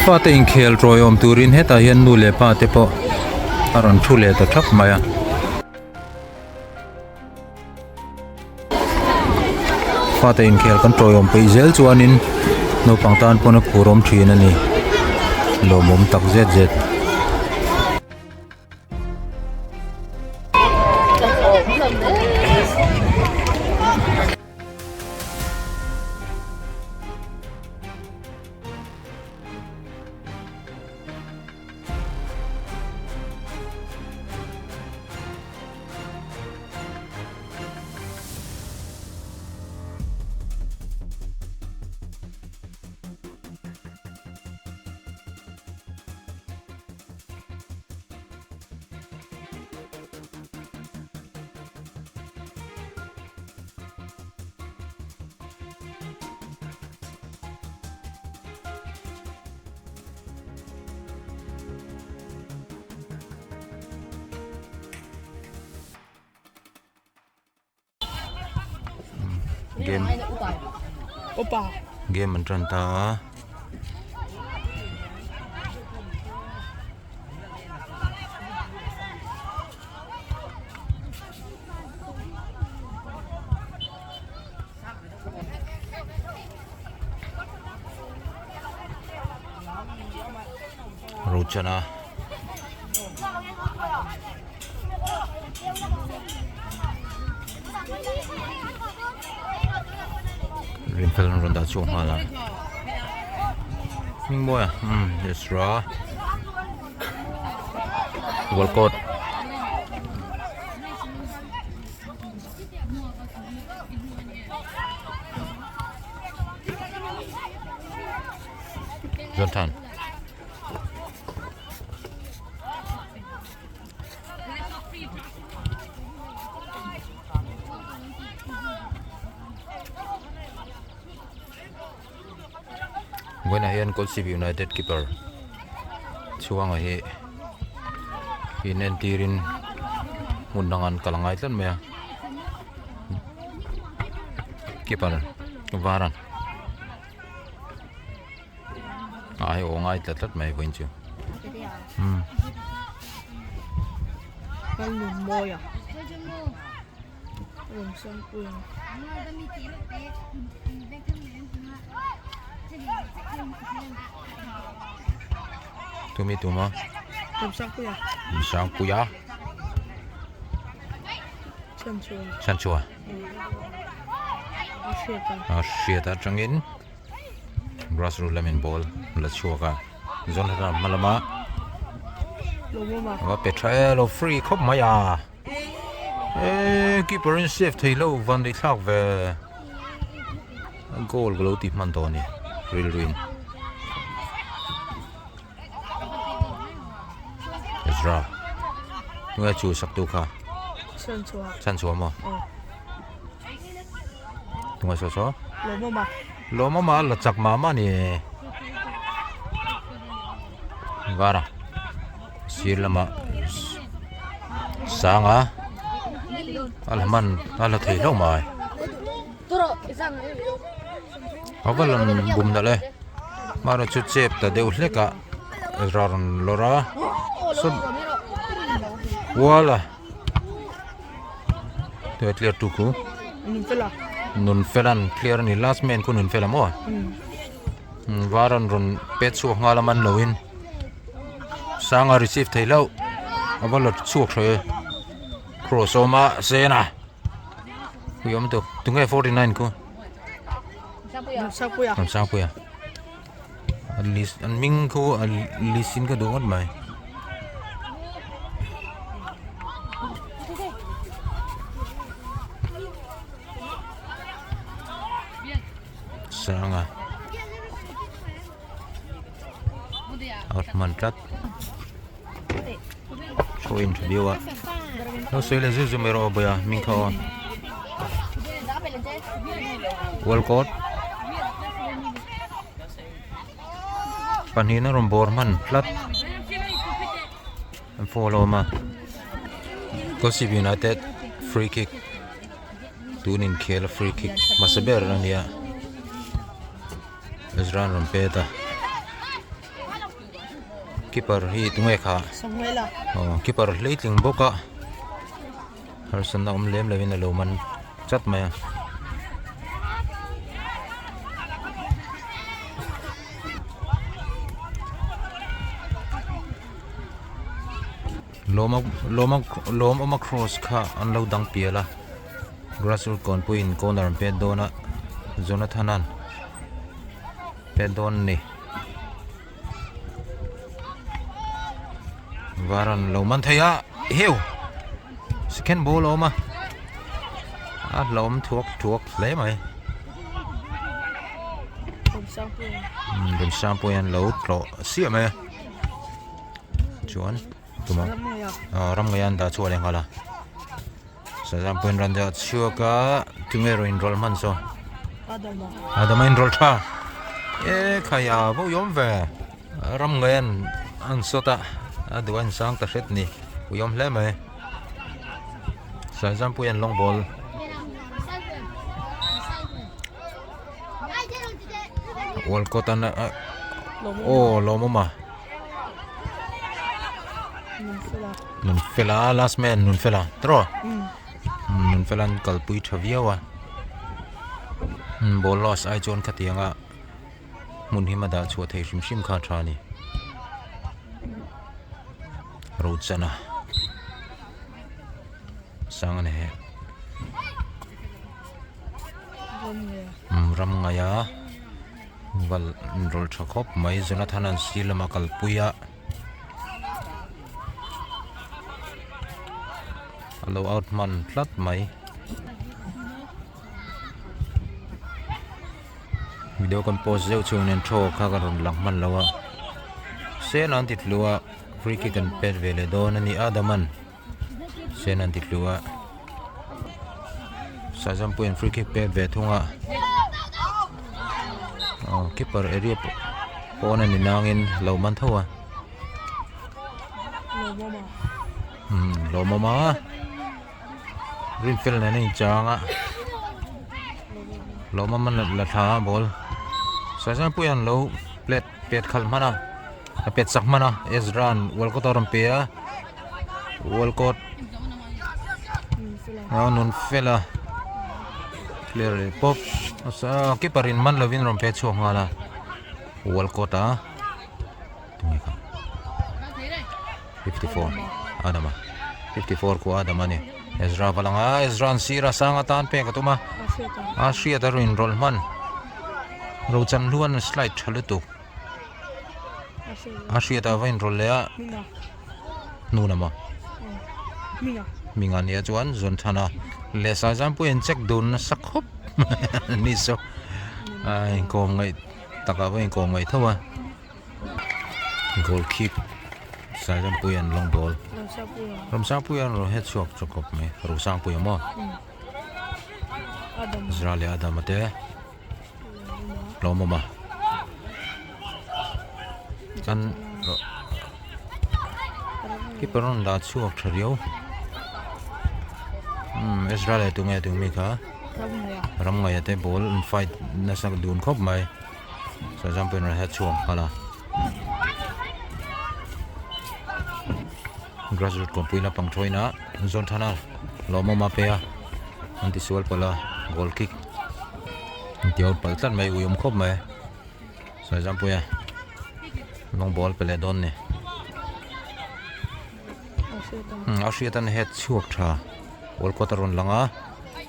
Fate inkhel tawiawm turin hetah hian nu leh pa te pawh a rawn thu leh ta thap mai a. Fate inkhel kan tawiawm peih zel chuanin naupang tan pawn a phur awm thin a ni lawmawm tak zet zet. Game game an tan ta a. Rochana Rinfel an rawn dah chhuak nghal a hming mawi a umm Ezra Walcott. Jonathan. Vawiinah hian Kolasib United keeper chhuanga hi in entirin hmun dang an kal a ngai tlat mai a keeper var a a hi aw ngai tlat tlat mai vawiin chu umm. Tumi tuma Sangpuia Chanchua a hriat atangin grassroot lamin ball la chhuak a Jonathan a hma lama a pe tha e lo free khawp mai a. Eee keeper in save thei lo van nei thlak ve goal ka lo ti hman tawh a ni rilru in Ezra tunge chu sak tu kha chhan chhuah maw tunge saw saw lawmawma la chak mah mah a ni vara. Sir lamah sanga a la hman a la thei hlauh mai a va lan bum nalh e mahni chu chep ta deuh hlek a rawn lawrh a saw wall a tui clear tu khu nunfela an clear a ni last man khu nunfela maw var an rawn pet chhuak nghal a man loin. Sanga receive thei hlauh a va la chhuak tha e cross awm a zen a ui awm tawh tunge 49 khu Ramsangpuia an list an hming khu an list in ka duh ngawt mai. Sanga. A hman tlat show in tha viau a lo sawi leh zui zui mai rawh aw bawih a hming kha aw world court pahnihna rawn bawr hman tlat an follow awm a Gossip United free kick tun inkhel a free kick hmasa ber a nia. Ezra an rawn pet a. Keeper hi tunge kha? Samuela. Aw keeper hleitling bawk a harsatna awm lem lovin a lo man chat mai a. Lawma lawma lawmawma cross kha an lo dang pial a grassroot kawnpuiin corner an pet dawn a Jonathan-a'n pet dawn a ni. Var an lo man thei a heu second ball a awm a a hlauhawm thuak thuak hle mai Remsangpuia an lo tlawh siah mai a chuan tumah ramngaia an dah chhuah leh nghal a Sazampuiin rawn dah chhuak a tunge rawn inrawlh hman saw Adama inrawlh tha e khai a vo i awm ve ram ngai an an sawt a a duh a insang ta hret ni ui awm hle mai Sazampuiin an lawng bawl World Cup an aw lawmawm a. Nunfela last man Nunfela tiraw Nunfela an kalpui tha viau a ball loss ai chuan khatiang a hmun hi a dah chhuah theih hrim hrim kha a tha a ni Rochana sang a ni he ram ngaia. Val rawlh tha khawp mai Jonathan an sir lama kalpui a a lo out hman tlat mai video kan post zeuh chu nen thaw kha ka rawn lang hman lo a sen an ti tlu a free kick an pet ve leh dawn a ni a Daman sen an ti tlu a Sazampuiin free kick pek ve thung a aw keeper area pawn a ni nangin lo man tho a umm lawmawm a rinfel nen a inchang a lawmawm a la thla a ball Sazampuiin lo plet pet khalh hman a. A pet sak hman a Ezra an Walcott a rawn pe a Walcott a nun fel a clear leh pawp keeper in man lovin rawn pe chhuak nghal a Walcott a tunge kha 54 Adama 54 khu Adama a ni Ezra va lang a Ezra an sir a sang atan pek a tum a a hriat a rawn inrawlh hman Rochanhluan slide tha lutuk. A hriat a va inrawlh leh a hnu lam a hming a nia chuan Zawnthana leh Saizampuii an check dun nasa khawp ni saw a inkawm ngaih takah pawh inkawm ngaih tho a goal keep Saizampuii an lawng bawl Ramsangpuia an rawn het chhuak tawh khawp mai Rosangpuia maw Zra leh Adama te. Lawmawm a chuan keeper rawn dah chhuak tha riau umm Ezra leh tunge tung mi kha Ramngaia te ball an fight nasa dun khawp mai Sazampuiin rawn het chhuak nghal a grassroot kawngpui lampang thawiin a Zawnthana lawmawm a pe a an tisual palh a goal kick. An ti out palh tlat mai ui awm khawp mai Saizampuia lawng ball pe leh dawn ni a hriat an het chhuak tha ball kawt a rawn lang a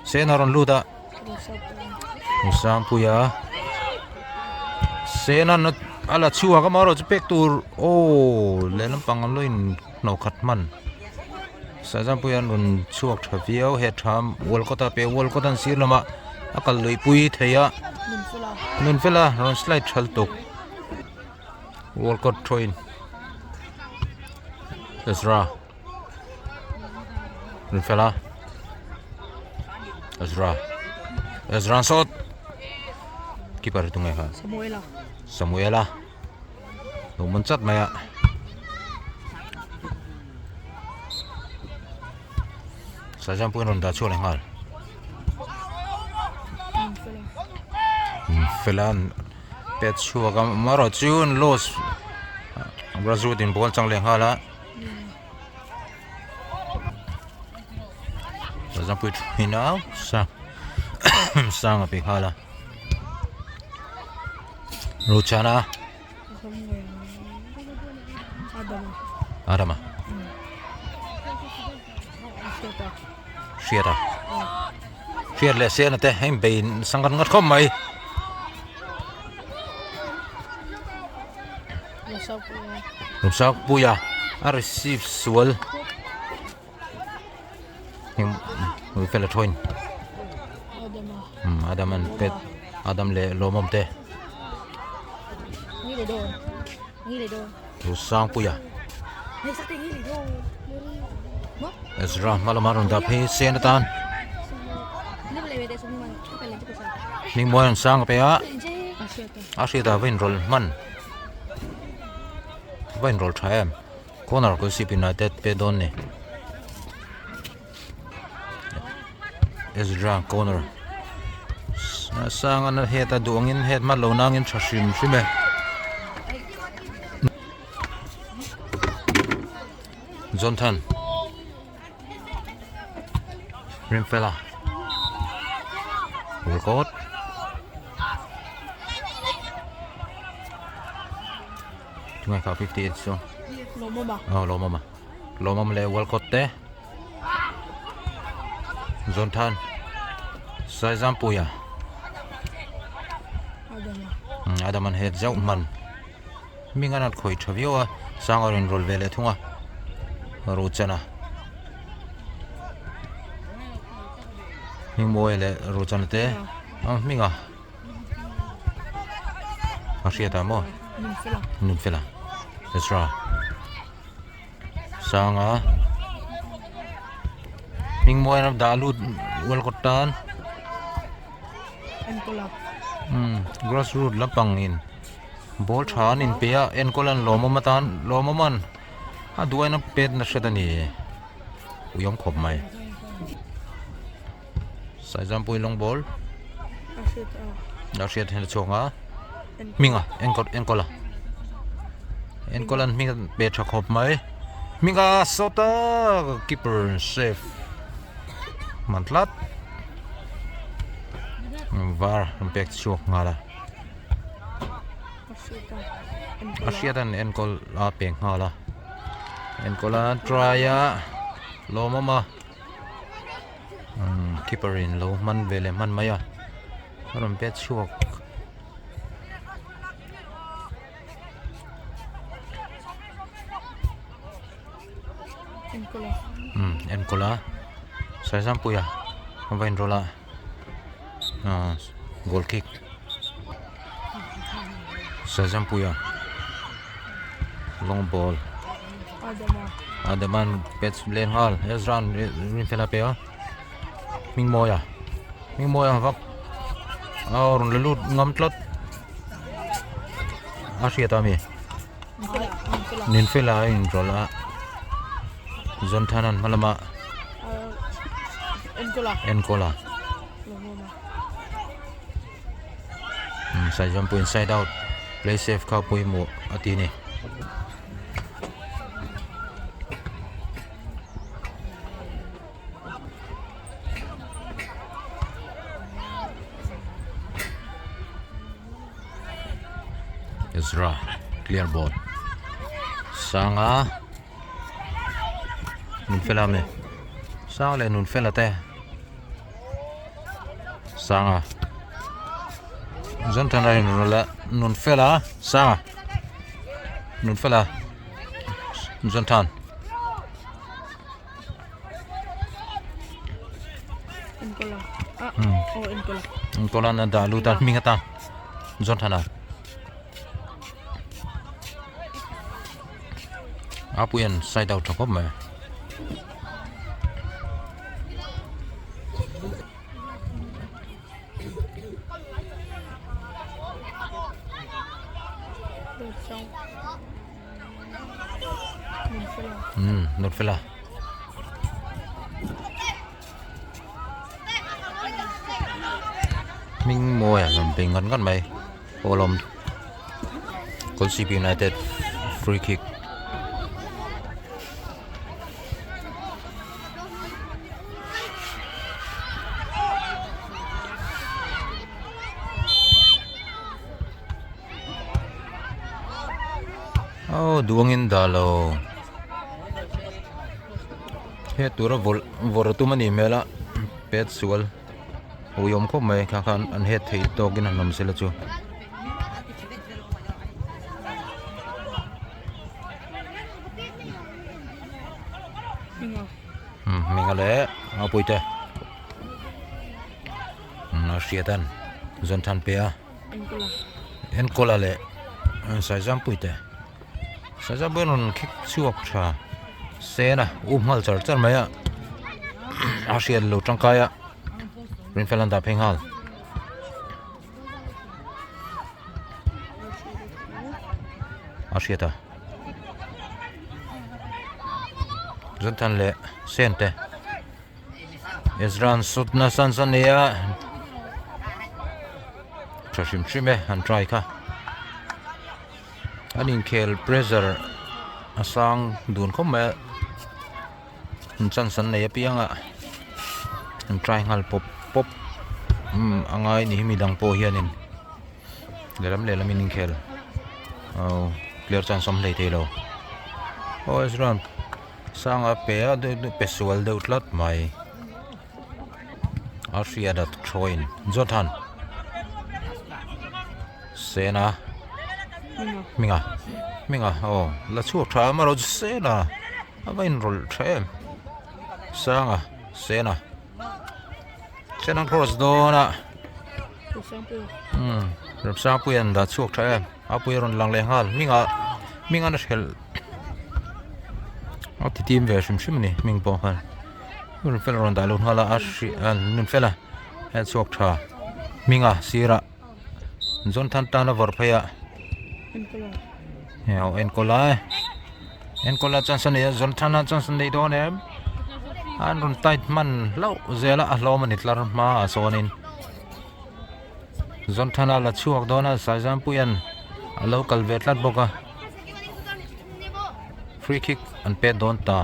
sen a rawn lut a Sangpuia sen an a la chhuak a marawh chu pek tur aw lehlam pang an lo in hnawh khat hman. Sazampuia an rawn chhuak tha viau he tha wall kawt a pe wall kawt an sir lamah a kal lui pui thei a Nunfela rawn slide thal tuk wall kawt thaw in Ezra Nunfela Ezra Ezra an sawt keeper tunge kha Samuela Samuela lo man chat mai a. Saizampuiin rawn dah chhuak leh nghal fela an pet chhuak a amaherawh chu an loss Grassroot in ball chang leh nghal a. Zampui thin a sang sang a pe nghal a. Rochana Adama Hriata Hriat leh Sena te hei bei sang ngat ngat khawp mai. Rusakpuia a receive sual fel a thawn Adam an pet Adam leh lawmawm te Rusangpuia Ezra hma lama rawn dah phei sen atan Hmingmuai an sang a pe a. A hriat ah va inrawlh hman va inrawlh tha em corner kawlsip united pe dawn ni Ezra corner sang a het a duh angin het hman lo nangin tha hrim hrim e Johnathan Rinfela Record Tungai kha 58 chu Lawmawma Oh lawmawma Lawmawm leh Walcott te Jonthan Saizampuia Adama Adaman het zauh hman Hming an khawih tha viau a, Sanga rawn rawl ve leh thung a, Rochana Hmingmawia leh Rochana te a hming a a hriat ah maw Nunfela Ezra Sanga Hmingmawia an dah lut ual kawt tan grass root lampang in. Ball tha an inpe a enkawl an lawmawm atan lawmawm an a duaina pet na hret a ni uiawm khawp mai Saizampuii lawng ball a hriat hian a chhuak a hming a enkawl enkawl a enkawl an hming a pe tha khawp mai hming a sawta keeper safe man tlat var an pek chhuak nghal a. A hriat an enkawl a pe nghal a enkawl a try a lawmawm a umm keeper in lo hman ve leh hman mai a a rawn pet chhuak umm enkawl a Saizampuia a va inrawlh a. Ahh goal kick Sazampuia long ball Adaman pet leh nghal Ezra Rinfela pe a Hmingmawia Hmingmawia vak a rawn la lut ngam tlat a hriat a mi Ninfela a inrawlh a Jonathana hma lamah. Enkawl a Saizawmpui inside out play safe kha pawimawh a ti a ni. Ezra clear ball Sanga. Nunfela me sang leh Nunfela te sanga Johnson a inrawlh a Nunfela sanga Nunfela Johnson Enkawl a dah lut a hming atan Johnson a. A pui an side out tha khawp mai. Um Nunfela. Hming mawi a hlawm peng ngat ngat mai. Aw lawm Kolsip United. Free kick. Aw duangin dah lo. He tura vawrh vawrh a tum a nih hmel a pet sual uiawm khawp mai kha khan an het thei tawkin han awm sela chu. Hminga leh Mapuite a hriat an zawn than pe a Enkawla leh Saizampuite Saizampuian rawn khik chhuak tha sen a um nghal char char mai a a hriat lo tangkai a rinfel an dah phei nghal. A hriat a Jonathan leh Sen te Ezra an sut nasa nasa a ni a tha hrim hrim e an try kha an inkhel pressure a sang dun khawp mai a chance an nei apiang a an try nghal pawp pawp umm a ngai ni hi midang pawh hianin lehlam lehlam in inkhel aw player chuan sawm hlei thei lo aw Ezra sanga pe a pe sual deuh tlat mai a hriat a thaw in Jonathan Sena hminga hminga aw la chhuak tha amaherawh chu Sena. A va inrawlh tha em Sanga Sena Sena cross dawn a umm Remsangpuia an dah chhuak tha em a pui a rawn lang leh nghal hming ah hming an a hrelh a ti tim ve hrim hrim a ni hming pawh khan Nunfela rawn dah lut nghal a a hrih a Nunfela a chhuak tha hming a sirah. Jonathan tan a vawrh phei a hei aw enkawl a enkawl a chance a nei a Jonathan a chance a nei dawn em an rawn tight hman hlauh zel a a hlawm a ni tlar hma ah sawnin Jonathan a la chhuak dawn a Saizampuia'n a lo kal ve tlat bawk a free kick an pet dawn ta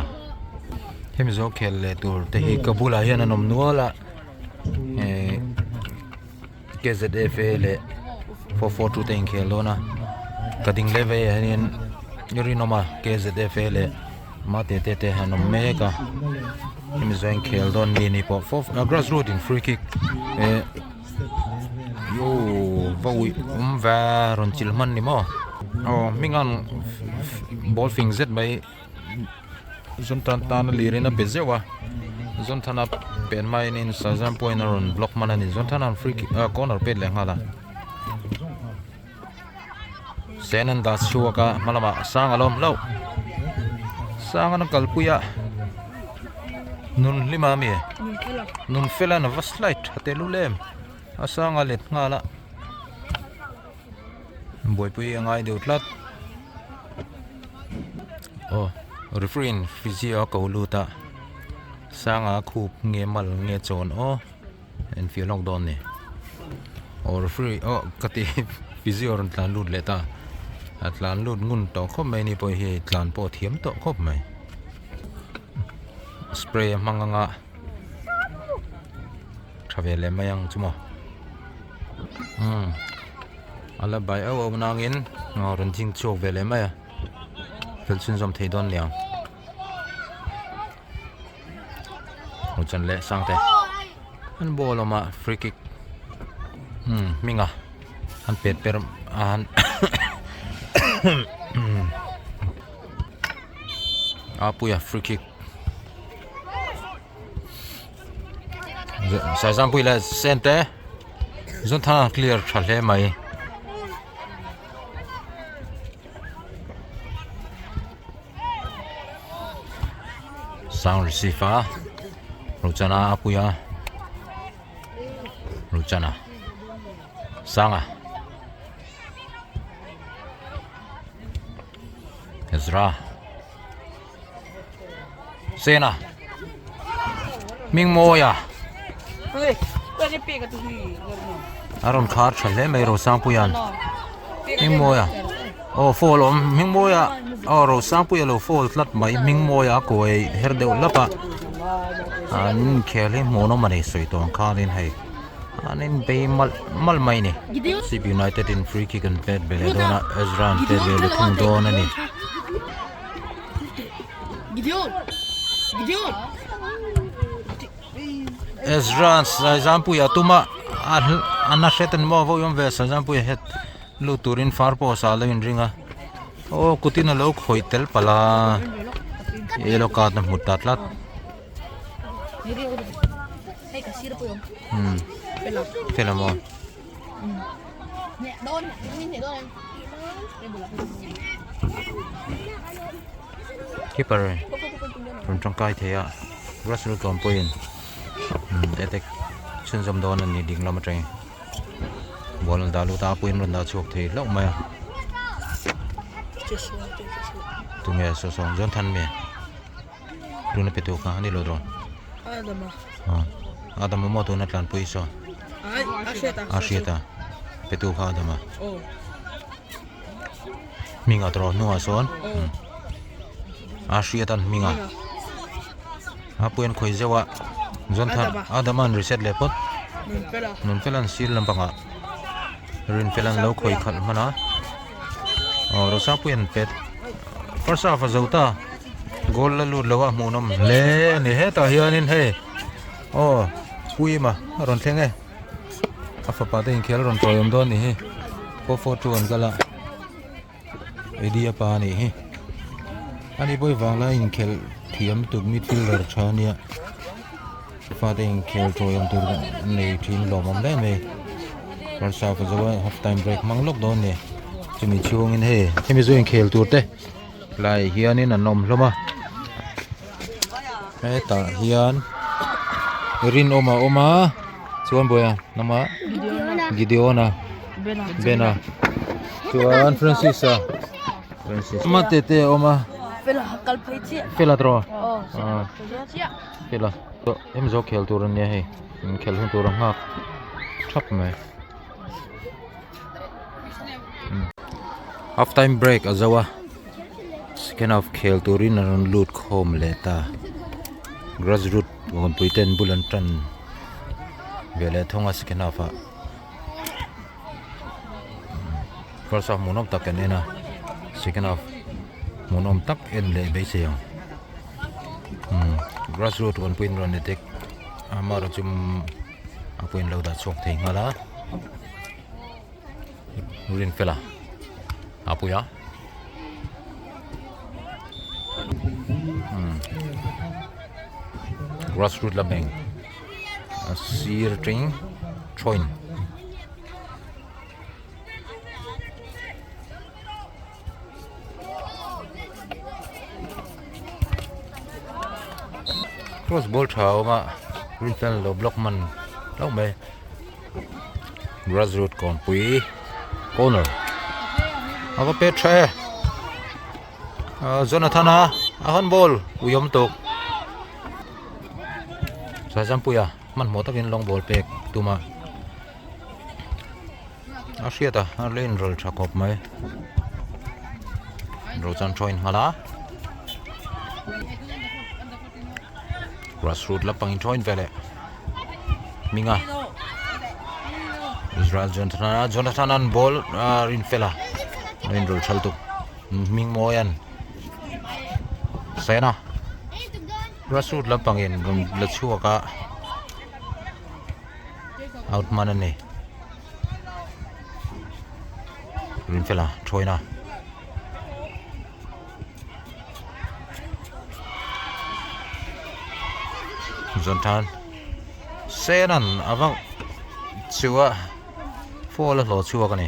hemi zawh khel leh tur te hi ka bulah hian an awm nual a eh. KZFA leh 442 te inkhel dawn a ka ding leh vei ah hianin Rinawma KZFA leh Mate te te an awm mek a hemi zawng inkhel dawn mi ni pawh four grass root in free kick eh yo va uih awm ve rawn chilh hman ni maw aw hminga'n ball fing zet mai. Zuntan tana lir in a pe zeuh a Zunthana pen hmain in Shazam pawhin a rawn block hman a ni Zunthana free kick ah corner pet leh nghal a sen an dah chhuak a hma lamah sang a lo awm hlauh sang an kalpui a nun hlim a mi nun fel a va slide tha teh lul em a sang a let nghal a. Buaipui a ngai deuh tlat aw referee in physio a ko lut a sanga khup nge mal nge chawn aw enfiah lawk dawn ni aw referee aw ka ti physio rawn tlan lut leh ta a tlan lut ngun tawh khawp mai ni pawh hi tlan pawh a thiam tawh khawp mai spray a hmang anga tha ve leh mai ang chu maw. Umm a la bai auh auh nangin aw rawn ding chhuak ve leh mai a fel chhunzawm thei dawn niang aw chan leh sang te an ball awm a free kick umm hming a an pet per an a puia free kick. Saizampuii leh sen te Zunthana an clear tha hle mai. Sound receive a Ruchana a pui a Ruchana Sanga Ezra. Sena Hmingmawia a rawn khar tha hle mai Rosangpuia'n Hmingmawia aw fall awm Hmingmawia. Aw Rosangpuia lo foul tlat mai hming mawi a kuai her deuh lap a an inkhel hi hmuhnawm a ni sawi tawh ang khanin hei an inbei malh malh mai a ni. Sip United in free kick an pet ve leh dawn a Ezra an pet ve leh thung dawn a ni. Ezra Saizampuia tuma a na hret a ni maw vawiin awm ve Saizampuia het lut turin far pawh a lo inring a. Aw kutin a lo khawih tel palh a yellow card a hmu ta tlat umm fel a maw keeper rawn tangkai thei a Russell tlawm pawhin attack chhunzawm dawn a ni ding lam atangin. Ball an dah lut a puiin rawn dah chhuak thei hlauh mai a tunge saw saw Jonathan nge tuna pe tu kha a ni lo dawn Adama maw tuna tlanpui saw a hriat a pe tu kha Adama hming a tawrh hnungah sawn a hriat an hming a. A puiin khawi zeuh a Jonathan Adama an reset leh phawt Nunfela an sil lampangah Rinfela an lo khawi khalh hman a aw Rosangpuii an pet first half a zo ta goal la lut lo a hmuhnawm hle a ni hetah hianin hei aw Puima a rawn thleng e a fapa te inkhel rawn tawiawm dawn a nih hi 4-4-2 an kal a. Eddie a pa a nih hi ani pawh hi vanglai inkhelh thiam tuk midfielder tha a nia fate inkhel tawih awm tur an nei thin lawm awm hle mai first half a zo a half time break hmang lawk dawn a ni chumi chhungin hei hemi chu inkhel tur te lai hianin an awm hlawm a hetah hian rinawm a awm a chuan buaia hnamah Gideon-a Bena chuan Francis-a Francis mate te a awm a Fela tawh a Fela hemi zawk khel tur ania hei inkhelh hun tur a nghak thap mai half time break a zo a second half khel turin a rawn lut khawm leh ta grassroot kawnpui ten bul an tan ve leh thawng a second half ah first half hmuhnawm tak kan en a second half hmuhnawm tak en leh beisei ang grassroot kawnpui an rawn attack amaherawhchu chu a pawhin lo dah chhuak thei nghal a Rinfela a pui a grassroot lam eng a sir atangin throwin. Cross ball tha a awm a rinfel lo block hman hlauh mai grassroot kawnpui corner a va pet tha e ah Jonathan a a hawn ball ui awm tawk Saizampuia hmanhmawh takin long ball pek tum a. A hriat a a la inrawl tha khawp mai ro chuan thaw in nghal a grassroot lampang in thaw in veleh hming a Israel Jonathan a Jonathan an ball a rin fel a a inrawl tha lutuk hming mawi an sena grassroot lampang in rawn la chhuak a. Out hman a ni. Rinfela thawina. Zawn tan Senan a va chua foul a hlawh chhuak a ni.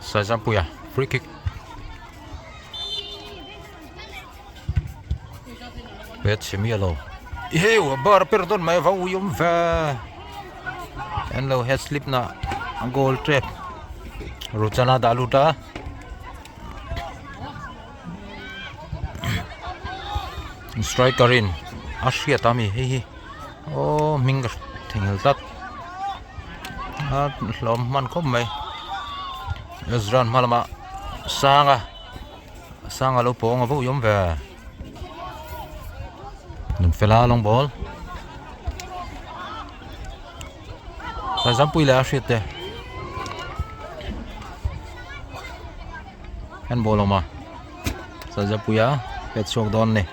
Saizampuia free kick. Pet chhe miah lo iheu a bar ber dawn mai va ui awm ve an lo head slip na a goal tep Ruchana dah lut a striker in a hriat a mi hei hi aw hming ka theihnghilh tlat a hlawm hman khawp mai Ezra hma lamah sang a. Sanga lo pawng a vo i awm ve. Nunfela long ball. Saizampuii leh a hriat te. Handball awm a. Saizampuia pet chhuak dawn a ni.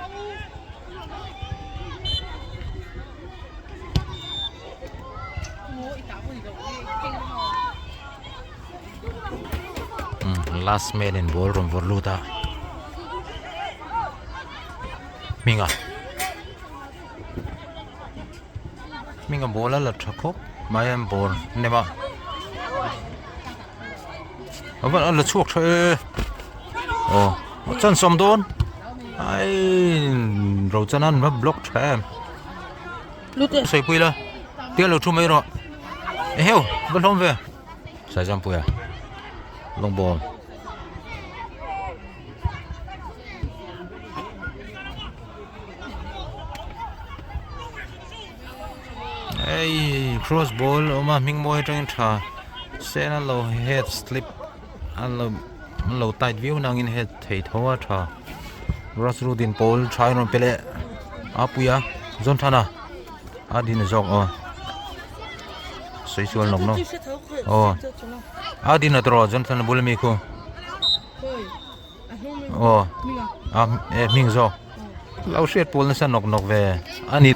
Last man in ball rawn vawrh lut a hminga hminga ball a la tha khawp mai a ball nem a a van a la chhuak tha e aw a chance awm dawn ai Rochana an va block tha em. Sawi pui la tia lo thu mai rawh eheu va hlawm ve Saizampuia long ball ei cross ball a awm a hming mawi atangin tha sen a lo head slip a lo an lo tight viau nangin head thei tho a tha grassroot in pawl tha in rawn pe leh a pui a zawn than a a din a zawk aw sawi chuan lawm lo aw a din a tawh zawn than a bul ami khu aw a e hming zawk lo hriat pawl nasa nawk nawk ve a ni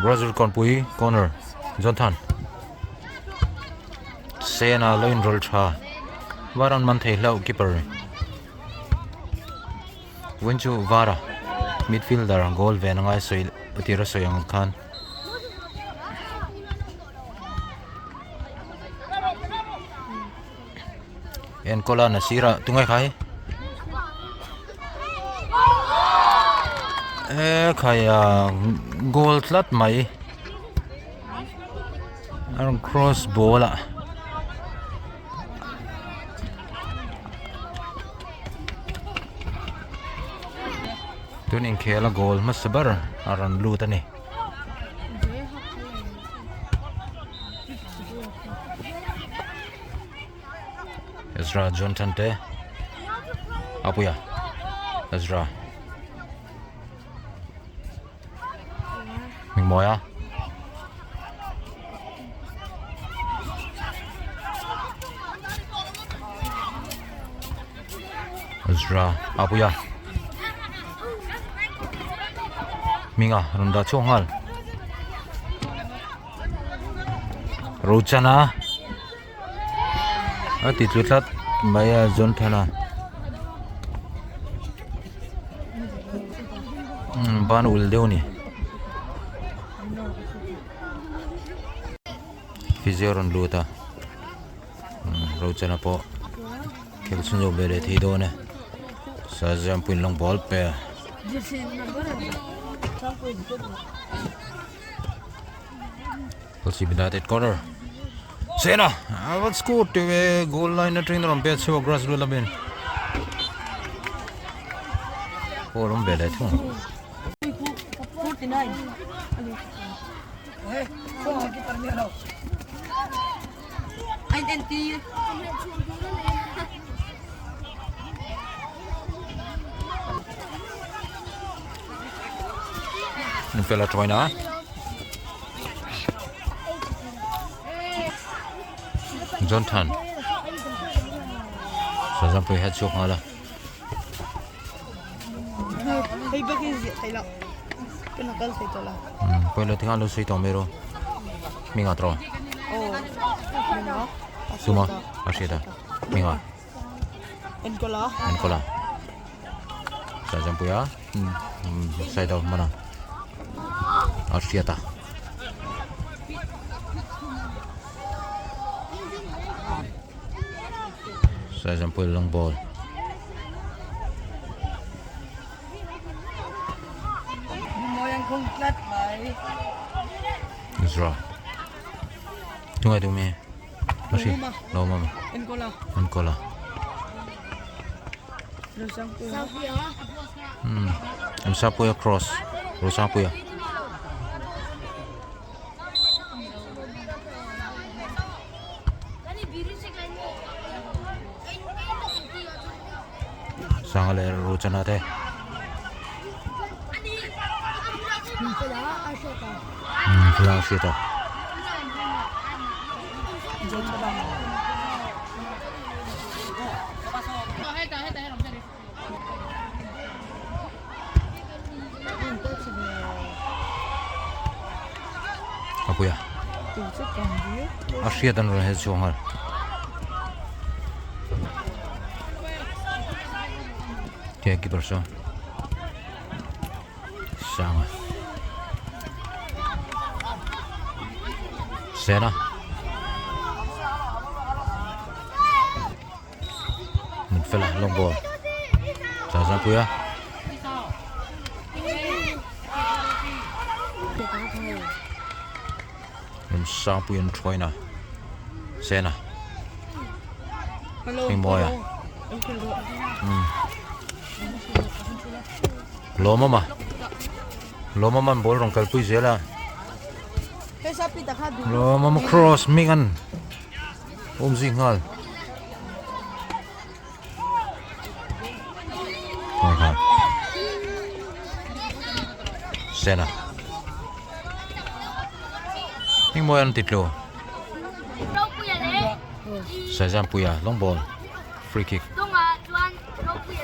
grassroot kawnpui corner zawn than. Sena lo inrawlh tha var an man thei hlauh keeper vawiin chu vara midfielder goal ven a ngai sawi a tir a sawi ang khan. Enkawl a na sirah tunge khai e khai a goal tlat mai. A rawn cross ball a tun inkhel a goal hmasa ber a rawn lut a ni. Ezra Johnson te Apuia Ezra. Mình mồi à? Ezra Apuia Minga rawn dah chhuak nghal Rochana a ti tlu tlat mai a zawn than a umm ban ul deuh a ni physio a rawn lut a umm Rochana pawh khel chhunzawm ve leh thei dawn e Saziampuiin lawng ball pe a. Kawlsip United corner. Sena a va score teuh e goal line atangin a rawn pet chhuak grass root lamin. Ball awm ve leh thung. 49. Nupela tawina John Than Sazampui head chhuak nghal a. Hei bak hi ziah thei lo. Kan la kal thei tawh lo. Pawilo tikhan lo sawi tawh mai rawh. Hming a tawh. Aw. Hming a. Suma a hriat a. Hming a. Enkawl a. Enkawl a. Saizampuia side a hman a. A hriat a. Saizampuia long ball. Ezra. Tungai tu me. Mashi. Lo mama. Enkola. Enkola. Hmm. Sapuya cross. Rosapuya. Sanga leh Rochana te. Nunfela a hriat a. Apuia a hriat an rawn hel chhuak nghal. Ke keeper saw Sanga Sena Mun fela long ball Zazampuia Mun sangpui an thuaina Sena Hmingmawia Lawmawma Lawmawma an ball rawn kalpui zel a Lawmawma cross hming an Awmzui nghal. Nghal. Sena. Hmingmawi an ti tlu. Saizampuia long ball free kick.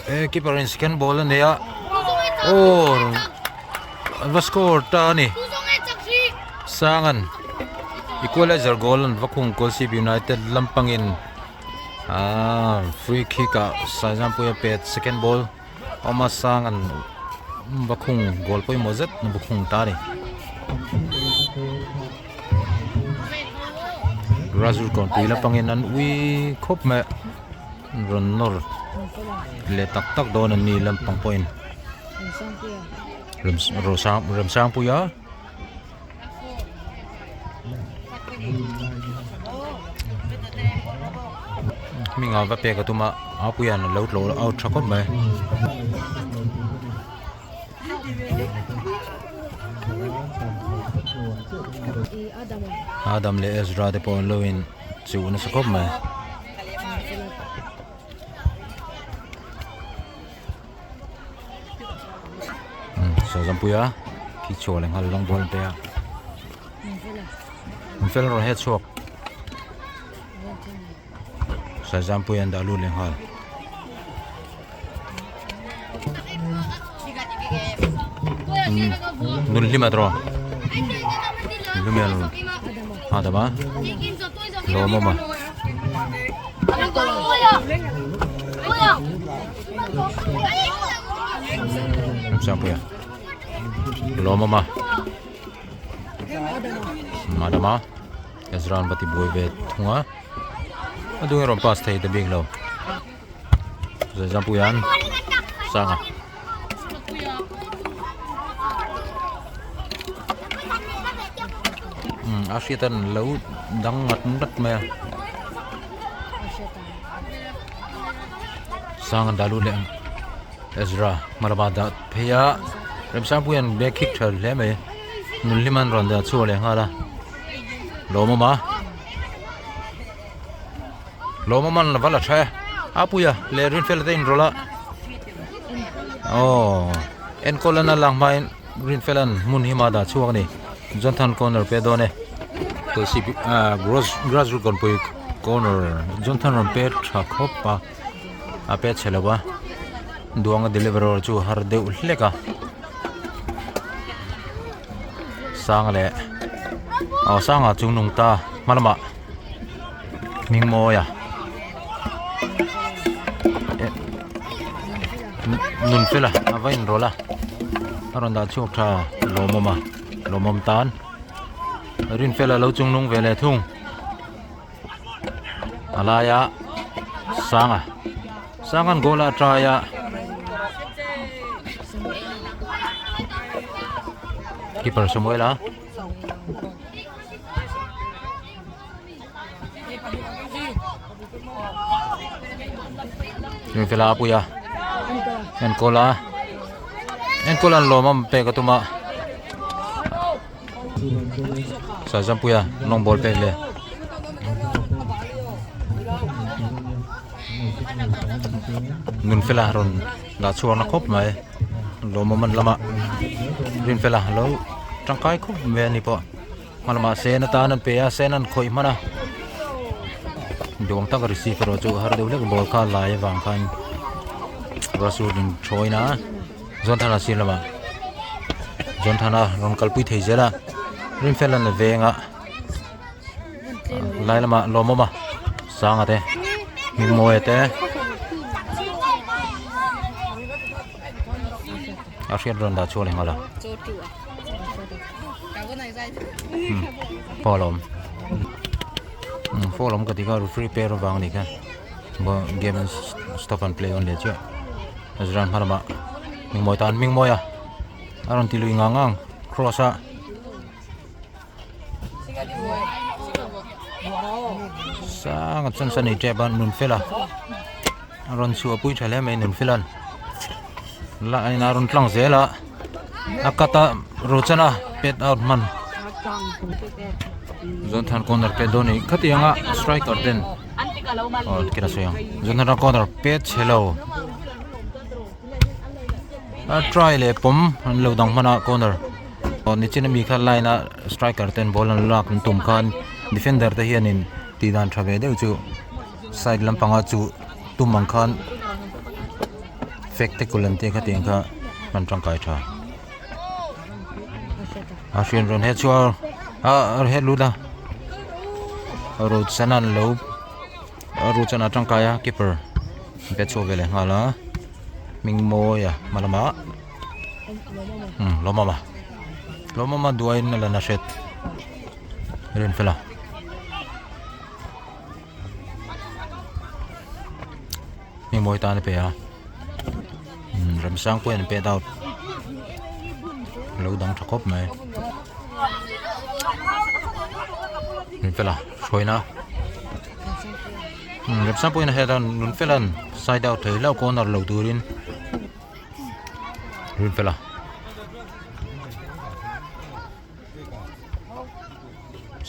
E keeper in second ball a nei a. Oh an va score ta a ni. Sangan equalizer goal an va khung Kolasib United lampangin ah free kick ah Saizampuia pet second ball awm a Sangan va khung goal pawimawh zet an va khung ta a ni. Rajur kawnpui lampangin an ui khawp mai a rawn nawr leh tak tak dawn an ni lampang pawhin. Remsangpuia. Hminga va pek a tum a Apuia'n a lo tlawh out tha khawp mai. Adam leh Ezra te pawh an lo in chuh nasa khawp mai. Sawzampuia khi chhuah leh nghal lawng ball an pe a an fel rawh he chhuak Sawzampuia an dah lut leh nghal. Nun hlim a tawh nun hlim a dam a lawm awm a. Ramsangpuia lawm awm a Madama Ezra an va ti buai ve thung a a dung erawh pass thei ta bik lo Zaizampuia'n Sanga. A hriat an lo dang ngat ngat mai a sang an dah lut leh ang Ezra hma lama dah phei a Remsangpui an bag khik tha hle mai Nunhlima an rawn dah chhuak leh nghal a lawmawm a lawmawm an va la tha e a puia leh Rinfela te inrawlh a aw enkawl an a lang hmain Rinfela'n hmun hi mah dah chhuak a ni. Jonthan corner pe dawn e. Kcb ah grass grassroot kawnpui corner Jonthan rawn pe tha khawp a a pe chhe lo a duanga deliverer chu har deuh hlek a sang leh aw sangah chung nung ta hma lamah hming mawi a Nun fel a a va inrawlh a a rawn dah chhuak tha lawmawm a lawmawm tan rin fel a lo chung nung ve leh thung a laia sanga sanga'n goal a try a keeper Samuela. Rinfela a pui a enkawl a enkawl an lawm a pek a tum a Saizampuia lawng ball pek le Nunfela rawn. Dah chhuak na khawp mai lawmawm an lama rinfela lo tangkai khawp mai a ni pawh hma lamah sen atan an pe a sen an khawih hman a duang taka receive erawh chu har deuh hlek ball kha lai avang khan Russell in thawi na Jonathan-a sir lamah Jonathan-a rawn kalpui thei zel a rinfela an veng a lai lamah lawmawm a sanga te hmingmawia te a hriat rawn dah chhuak leh nghal a foul a awm foul a awm ka ti kha referee pair avang a nih kha game an stop an play on leh chiah Ezra hma lamah hmingmawi tan hmingmawia a rawn ti lui ngang ngang cross a. Sanga chuan sa nei tep a nun fela a rawn chhuah pui tha hle mai nun felan la a ina rawn tlang zel a a cut a rochana pet out hman Jonthan corner pet dawn a ni khatianga striker ten aw kila sawi ang Jonthan corner pet chhe lo. A try leh pawm an lo dang hman a corner aw nichin ami kha line a striker ten ball an lak an tum khan defender te hianin tih dan tha ve deuh chu side lampanga chu tum ang khan fake tackle an tih kha tiang kha hman tangkai tha a hrian rawn he chu a a het lut a road sana an lo road sana tangkai a keeper. Bet chhuak ve leh nghal a hming mawi a hma lamah umm lawmawm a lawmawm a duaiin a lan a hriat rin fel a. Hming mawi tan a pe a umm remsang pawhin an pet out lo dang tha khawp mai rin fel a hruaina. Remsang pawhin a head a Nunfela'n side out thei hlauh corner lo turin Rinfela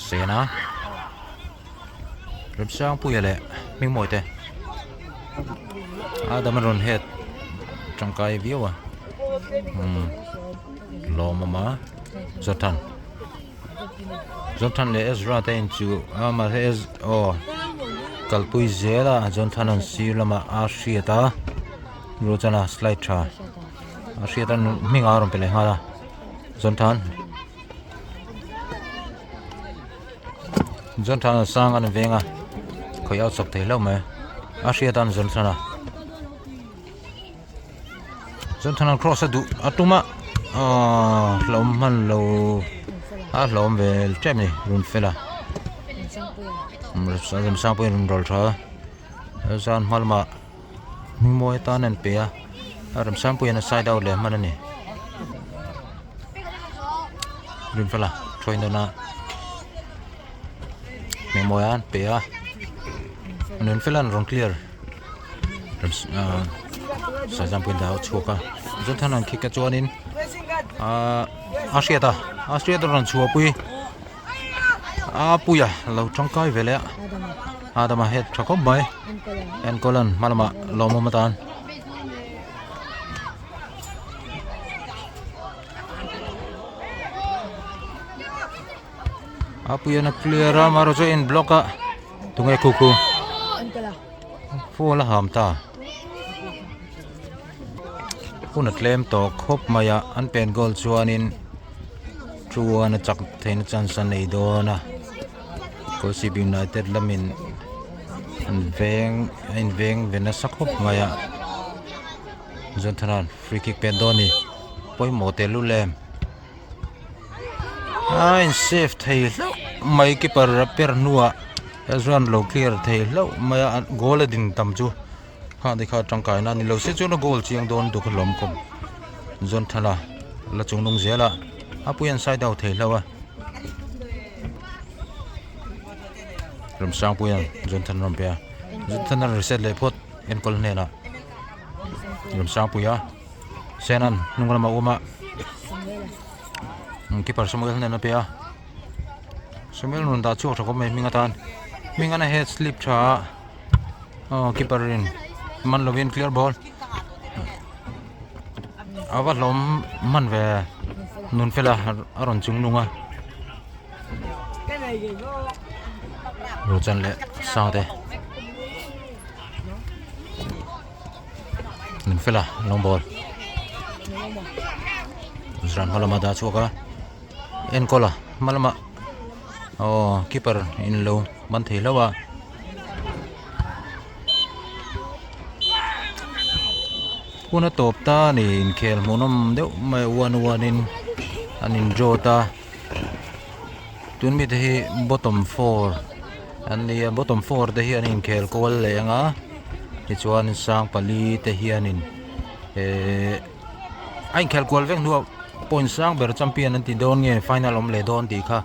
Sena Remsangpuia leh Hmingmawi te Adam a rawn head tangkai viau a umm lawmawm a Zothan. Jonathan leh Ezra te in chu a mahse Ez aw kalpui zel a Jonathan an sir lamah a hriat a Rochana slide tha a hriat a hming a rawn pe leh nghal a Jonathan Jonathan a sang an veng a khawih out chawp thei hlauh mai a hriat a Jonathan a. Chuan thana cross a duh a tum a aaa hlauhawm hman lo a hlauhawm ve tep a ni run fel a remsang pawhin rawn rawl tha a chuan hma lamah hmingmawi atan an pe a a remsang pawhin a side out leh hman a ni run fel a thawi dawn a hmingmawi an pe a run fel an rawn clear. Saizampuiin dah a chhuak a Jonathan an khik a chuanin ahh a hriat a a hriat a rawn chhuahpui a puia lo tangkai ve leh a Adama head tha khawp mai enkawl an hma lamah lawmawm atan. A puian a clear a amaherawhchu a in block a tunge khu khu. Phone a ham ta. Hun a tlem tawh khawp mai a, an pen goal chuanin chuan a chak theihna chance a nei dawn a. Kolasib United lamin an veng a inveng ve nasa khawp mai a. Jonathan-a'n free kick pen dawn a ni. Pawimawh tehlul em. A in save thei hlauh mai keeper a per hnuah Ezra an lo clear thei hlauh mai a goal a din tam chu kha ti kha tangkai na a ni lo se chuan a goal chiang dawn duk hlawm khawp Jonathana la chung nung zel a a pui an side out thei hlauh a Remsangpuia'n Jonathan a rawn pe a Jonathan a reset leh phawt enkawl hnenah Remsangpuia. Senan hnung lamah a awm a keeper Samuel hnenah a pe a Samuel rawn dah chhuak tha khawp mai hming atan hming an a head slip tha a aw keeper in man lovin clear ball. A va hlawm hman ve Nunfela a rawn chung nung a. Ruchan leh Sangte. Nunfela long ball. Zran hma lama dah chhuak a. Enkawl a hma lama aw keeper in lo man thei hlauh a. Hun a tawp ta a ni inkhel hmuhnawm deuh mai uan uan in an in draw ta tun mi te hi bottom four an ni a bottom four te hi an inkhel kual leh ang a tichuan sang pali te hianin ehh a inkhel kual vek hnuah point sang ber champion an ti dawn nge final awm leh dawn tih kha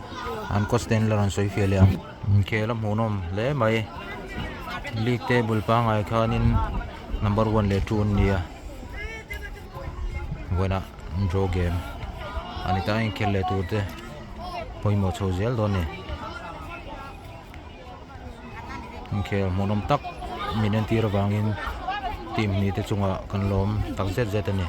an coach ten la rawn sawi fiah leh ang. Inkhel a hmuhnawm hle mai league table pangngai khanin number one leh two an ni a vawiinah draw game a ni ta a inkhel leh tur te pawimawh chho zel dawn a ni inkhel hmuhnawm tak min entir avangin team hnih te chungah kan lawm tak zet zet a ni.